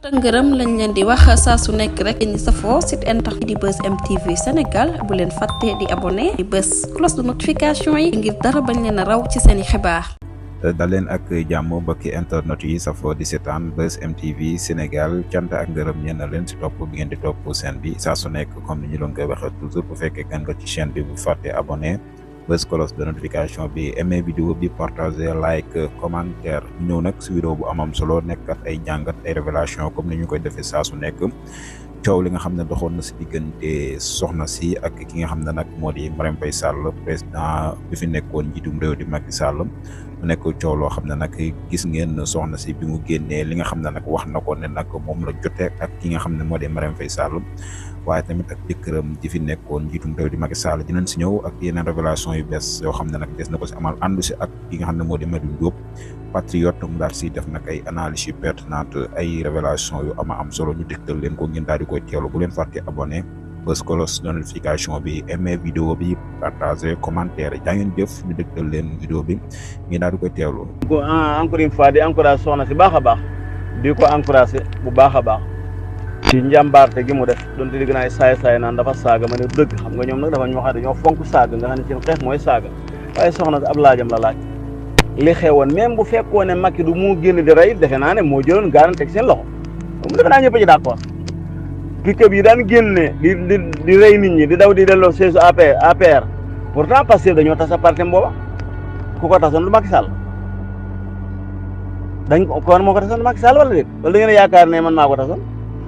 te ngërëm lañ leen di wax saa su nekk rek ñi safoo site internet di Buzz M TV Sénégal bu leen fàtte di abonné di bës cloche de notification yi ngir dara bañ leen a raw ci seeni xibaar. dal leen ak jàmm mbokki internet yi safoo di seetaan Buzz M TV Sénégal cant ak ngërëm ñeen na leen si topp bi ngeen di topp chaîne bi saa su nekk comme ni ñu doon koy waxee toujours bu fekkee gan nga ci chaîne bi bu fàtte abonné bës cloche de notification bi aimé vidéo bi partager like commentaire ñëw nag si vidéo bu amam solo nekkat ay jàngat ay révélation comme ni ñu koy defee saa su nekk coow li nga xam ne doxoon na si diggante soxna si ak ki nga xam ne nag moo di Marème Faye Sall président bi fi nekkoon njiitum réew di Macky Sall mu nekk coow loo xam ne nag gis ngeen soxna si bi mu génnee li nga xam ne nag wax na ko ne nag moom la jotee ak ki nga xam ne moo di Marème Faye Sall waaye tamit ak jëkkëram ji fi nekkoon njiitum réew di Macky Sall dinañ si ñëw ak yeneen révélation yu bees yoo xam ne nag des na ko si amal àndu si ak ki nga xam ne moo di Mady Diop patriote mu daal si def nag ay analyse yu pertinente ay révélation yu am solo ñu dégtal leen ko ngeen daal di koy teewlu bu leen fàtte abonné bës cloche de notification bi aimé vidéo bi partagé commentaire jaa ngeen jëf ñu dégtal leen vidéo bi ngeen daal di koy teewlu. encore une fois di encouragé soxna si baax a baax di ko encouragé bu baax a baax ci njàmbaarte gi mu def donte di gën a saay naan dafa saaga ma ne dëgg xam nga ñoom nag dafa ñu wax dañoo fonk saaga nga xam ne seen xeex mooy saaga waaye soxna si ab laajam la laaj li xewoon même bu fekkoon ne Macky du mu génn di rey defe naa ne moo jëloon garan teg seen loxo mu defe naa ñëpp ci d'accord pick-up yi daan génne di rey nit ñi di daw di delloo siège APR pourtant parce que dañoo tas a parti booba ku ko tasoon du Macky Sall dañ kon moo ko tasoon du Macky Sall wala déet wala da ngeen a yaakaar ne man maa ko tasoon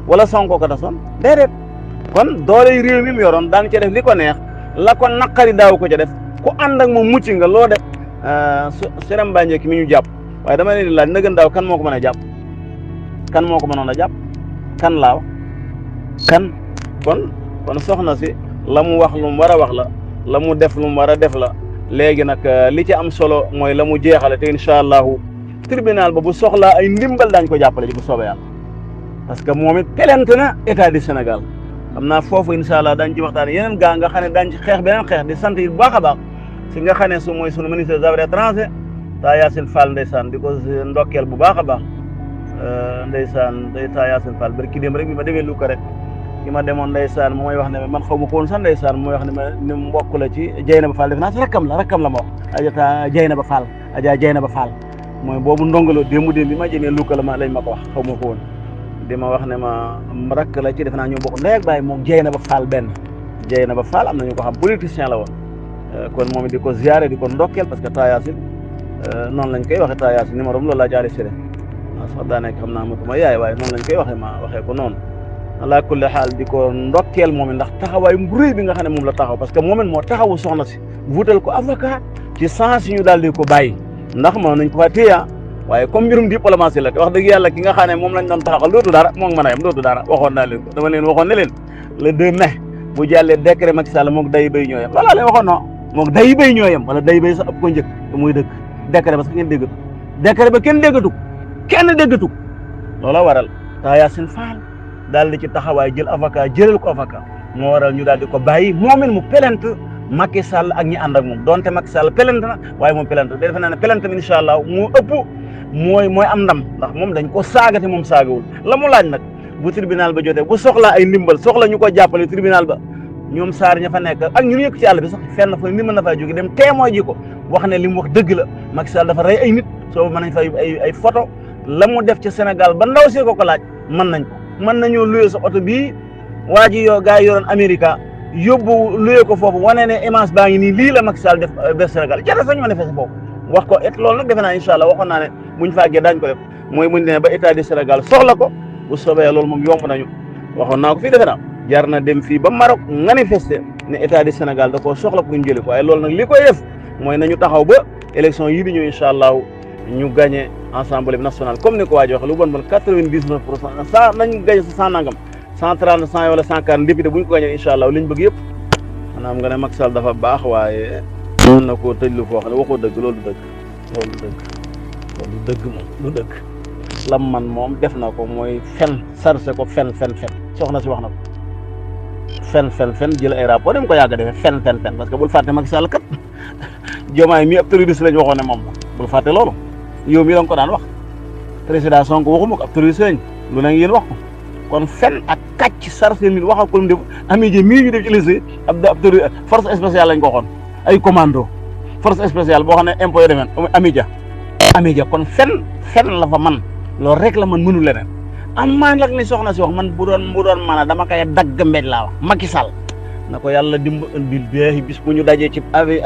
wala Sonko ko tasoon déedéet kon doole réew mi mu yoroon daan ca def li ko neex la ko naqari daaw ko ca def ku ànd ak moom mucc nga loo def Sërëm Bandiaky mi ñu jàpp waaye dama leen di laaj nëgën daaw kan moo ko mën a jàpp kan moo ko mënoon a jàpp kan laa wax kan kon soxna si la mu wax lu mu war a wax la mu def lu mu war a def la léegi nag li ci am solo mooy la mu jeexale te incha allahu tribunal ba bu soxlaa ay ndimbal daañ ko jàppale ji bu soobee yàlla parce que moom it pelente na état du Sénégal xam naa foofu incha allah daañ ci waxtaan yeneen gaa nga xam ne daañ ci xeex beneen xeex di sant yi bu baax a baax si nga xam ne su mooy sunu ministre des affaires étrangères taa Yacine Fall ndeysaan di ko ndokkeel bu baax a baax ndeysaan day taa Yacine Fall bari ki dem rek bi ma demee Louga rek ki ma demoon ndeysaan mooy wax ne man xaw ma ko woon sax ndeysaan mooy wax ne ma ni mbokk la ci Dieynaba Fall def naa si rakkam la ma wax ajata Dieynaba Fall Dieynaba Fall mooy boobu ndongolo démb bi ma jëmee Louga lañ ma ko wax xaw ma ko woon di ma wax ne ma rakk la ci def naa ñoo bokk ndey ak baay moom Dieynaba Fall benn Dieynaba Fall am na ñu ko xam politicien la woon kon moom it di ko ziare di ko ndokkeel parce que taa Yacine noonu lañ koy waxee taa Yacine numéro loolu laa jaaree sëriñ sax daa nekk xam naa ma yaay waaye noonu lañ koy waxee ma waxee ko noonu ala kulli xaal di ko ndokkeel moom it ndax taxawaay bu rëy bi nga xam ne moom la taxaw parce que moom it moo taxawu soxna si wutal ko avocat ci sens yi ñu daal di ko bàyyi ndax moo nañ ko fa téye waaye comme mbirum diplomatie la te wax dëgg yàlla ki nga xam ne moom lañ doon taxawal dootu dara moo ngi mën a yem dootu dara waxoon naa leen ko dama leen waxoon ne leen le 2 mai bu jàllee décret Macky Sall moog day béy ñoo yem loolaa leen waxoon non moog day béy ñoo yem wala day béy sax ëpp ko njëkk te muy dëgg décret ba sax ngeen déggatu décret ba kenn déggatu loola waral taa Yacine Fall daal di ci taxawaay jël avocat jëlal ko avocat moo waral ñu daal di ko bàyyi moom it mu pelente Macky Sall ak ñi ànd ak moom donte Macky Sall pelente na waaye moom pelente da defe naa ne pelente mi incha allah mu ëpp mooy am ndam ndax moom dañ ko saaga te moom saagawul la mu laaj nag bu tribunal ba jotee bu soxlaa ay ndimbal soxla ñu ko jàppale tribunal ba ñoom saar ña fa nekk ak ñu yëkk ci àll bi sax fenn fa ndimbal na fay jóge dem témoin ji ko wax ne li mu wax dëgg la Macky Sall dafa rey ay nit soo mën nañ fay ay photo la mu def ci Sénégal ba ndaw si ko laaj mën nañoo luye sa oto bii waa ji gars yi yoroon Amérique yóbbu luye ko foofu wane ne image baa ngi nii lii la Macky Sall def Sénégal jara sax ñu manifesté foofu wax ko et loolu nag defe naa incha allah waxoon naa ne buñ fàggee daañ ko def mooy buñ demee ba état du Sénégal soxla ko bu soobee loolu moom yomb nañu waxoon naa ko fii defe naa jar na dem fii ba Maroc manifester ne état du Sénégal da koo soxla pour ñu jëli ko waaye loolu nag li koy def mooy nañu taxaw ba élection yii di ñëw incha allah ñu gagné assemblée nationale comme ni ko waa ji waxee lu bon 99% sa nañ gagné sa 100 nangam 130 100 wala 140 député bu ñu ko gagné incha allah liñ bëgg yëpp maanaam nga ne Macky Sall dafa baax waaye mën na koo tëj lu foo xam ne waxoo dëgg loolu du dëgg lam man moom def na ko mooy fen sarse ko fen soxna si wax na ko fen jël ay rapport dem ko yàgg a defee fen parce que bul fàtte Macky Sall kat Diomaye mi ab terroriste lañ waxoon ne moom bul fàtte loolu yow mi la nga ko daan wax président Sonko waxuma ko ab terroriste lañ lu ne ngeen wax ko kon fen ak kàcc sarse nit wax ak ko mu def Amidia mii ñu def ci lycée ab force spéciale lañ ko waxoon ay commando force spéciale boo xam ne impôt yi demeen Amidia kon fen la fa man loolu rek la man mënu leneen am maa nag ni soxna si wax man bu doon mën a dama koy dagg mbéj laa wax Macky Sall na ko yàlla dimbali beexi bis bu ñu dajee ci avi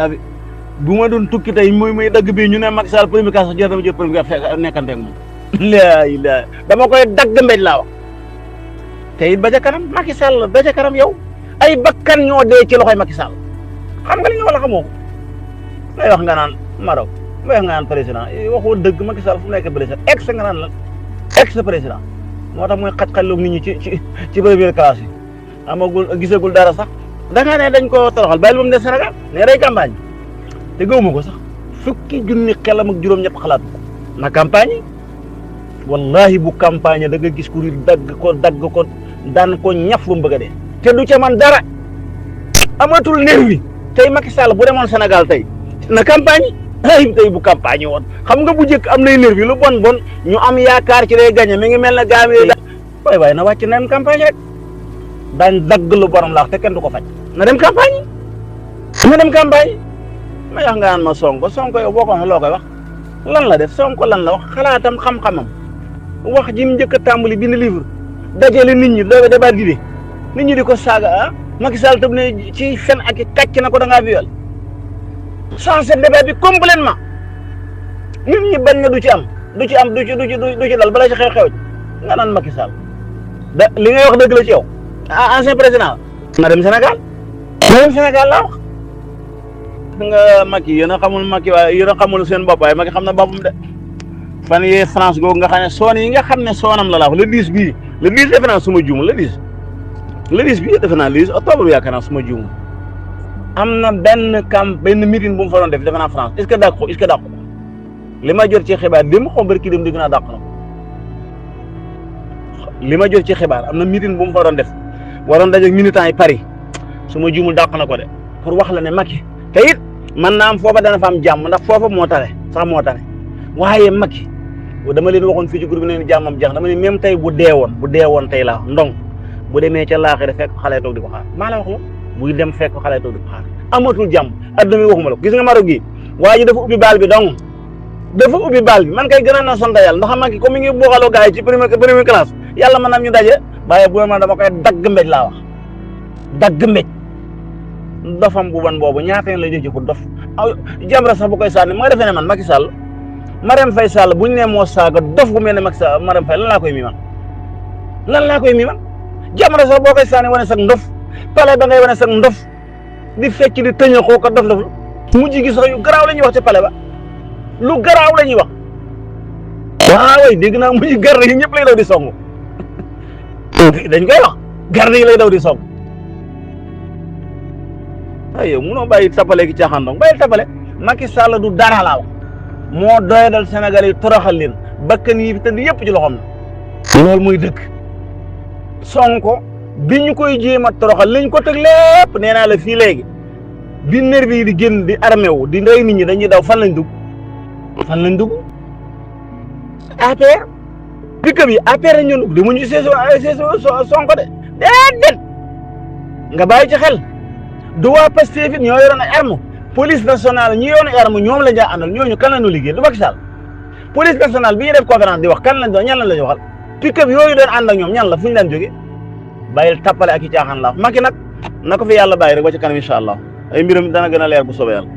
bu ma doon tukki tey muy dagg bii ñu ne Macky Sall premier cas jël dama jël premier cas nekkante ak moom laa dama koy dagg mbéj laa wax te it ba ca kanam Macky Sall ba ca kanam yow ay bakkan ñoo dee ci loxoy Macky Sall xam nga li nga wala xamoo ko may wax nga naan Maroc may wax nga naan président waxoo dëgg Macky Sall fu mu nekk président ex nga naan la ex président moo tax muy xaj-xajloog nit ñi ci première classe yi amagul gisagul dara sax da nga ne dañ ko toroxal bàyyil ba mu des Sénégal ne day campagne te gëwuma ko sax fukki junni xelam ak juróom-ñett xalaat ko na campagne wallahi bu campagne da nga gis ku dagg ko daan ko ñaf ba mu bëgg a dee te du ca man dara amatul néew wi tey Macky Sall bu demoon Sénégal tey na campagne ay tey bu campagne woon xam nga bu njëkk am nay nervi lu bon ñu am yaakaar ci lay gagné mi ngi mel ne gaa mi waaye na wàcc na dem campagne rek daañ dagg lu borom laax te kenn du ko faj na dem campagne ma wax nga naan ma Sonko yow boo ko waxee loo koy wax lan la def Sonko lan la wax xalaatam xam-xamam wax ji mu njëkk a tàmbali bind livre dajale nit ñi doo débat d'idée nit ñi di ko saaga Macky Sall tam ne ci fen ak i kàcc na ko da ngaa viol changé débat bi complètement nit ñi bañ na du ci dal bala ci xew nga naan Macky Sall li ngay wax dëgg la ci yow ancien président na dem Sénégal laa wax nga Macky yéen a xamul Macky waaye yéen a xamul seen bopp waaye Macky xam na boppam de fan yee France googu nga xam ne soon yi nga xam ne soonam la wax le 10 bii le 10 defe naa suma juum le 10 bii defe naa le 10 octobre yaakaar naa suma juum am na benn meeting bu mu fa doon def defe naa France est-ce que dàq ko li ma jot ci xibaar dem xaw barki dem dégg naa dàq na li ma jot ci xibaar am na meeting bu mu fa doon def waroon daje ak militants yi Paris suma juumul dàq na ko de pour wax la ne Macky te it man naa am foofa dana fa am jàmm ndax foofa moo tane waaye Macky dama leen waxoon fii ci groupe bi ne jàmmam jeex dama ne même tey bu deewoon tey laa ndong bu demee ca laaxira fekk xale toog di ko xaar maa la wax loolu buy dem fekk xale toog di ko xaar amatul jàmm adduna mi waxuma la ko gis nga Maroc gi waa ji dafa ubbi baal bi dong man kay gën a na sant yàlla ndax Macky comme mi ngi booxaloo gars yi ci première classe yàlla mën naam ñu daje waaye bu ma dama koy dagg mbéj laa wax dagg mbéj dofam bu ban boobu ñaata la jëf pour dof Jamra sax bu koy sànni ma nga defee ne man Macky Sall Marème Faye Sall buñ ne moo saaga dof bu mel ne Macky Sall Marème Faye lan laa koy mi man Jamra sax boo koy sànni wane sax ndof pale ba ngay wane sax ndof di fecc di tëñëxoo ko dof mujj gi sax yu garaaw la ñuy wax ci pale ba lu garaaw la ñuy wax waaw dégg naa mujj garde yi ñëpp lay daw di song dañ koy wax garde yi lay daw di song ay yow munoo bàyyi tapale gi caaxaan dong bàyyi tapale Macky Sall du dara laa wax moo doyadal Sénégal yi toroxal leen bakkan yi tëdd yëpp ci loxoom na loolu muy dëkk Sonko bi ñu koy jéem a toroxal liñ ko teg lépp nee naa la fii léegi bi nervi yi di génn di armé wu di rey nit ñi dañuy daw fan lañ dugg APR pick-up yi APR lañ doon di mu ñu Sonko de déedéet nga bàyyi ci xel du waa Pastef ñoo yoroon ay arme police nationale ñi yoroon ay arme ñoom la ñu àndal ñooñu kan la ñu liggéey du Macky Sall police nationale bi ñu def conférence di wax kan lañ doon ñan lañ waxal pick-up yooyu doon ànd ak ñoom ñan la fu ñu daan jógee bàyyil tappale ak i caaxaan la Macky nag na ko fi yàlla bàyyi rek ba ci kanam incha allah ay mbiram dana gën a leer bu soobee yàlla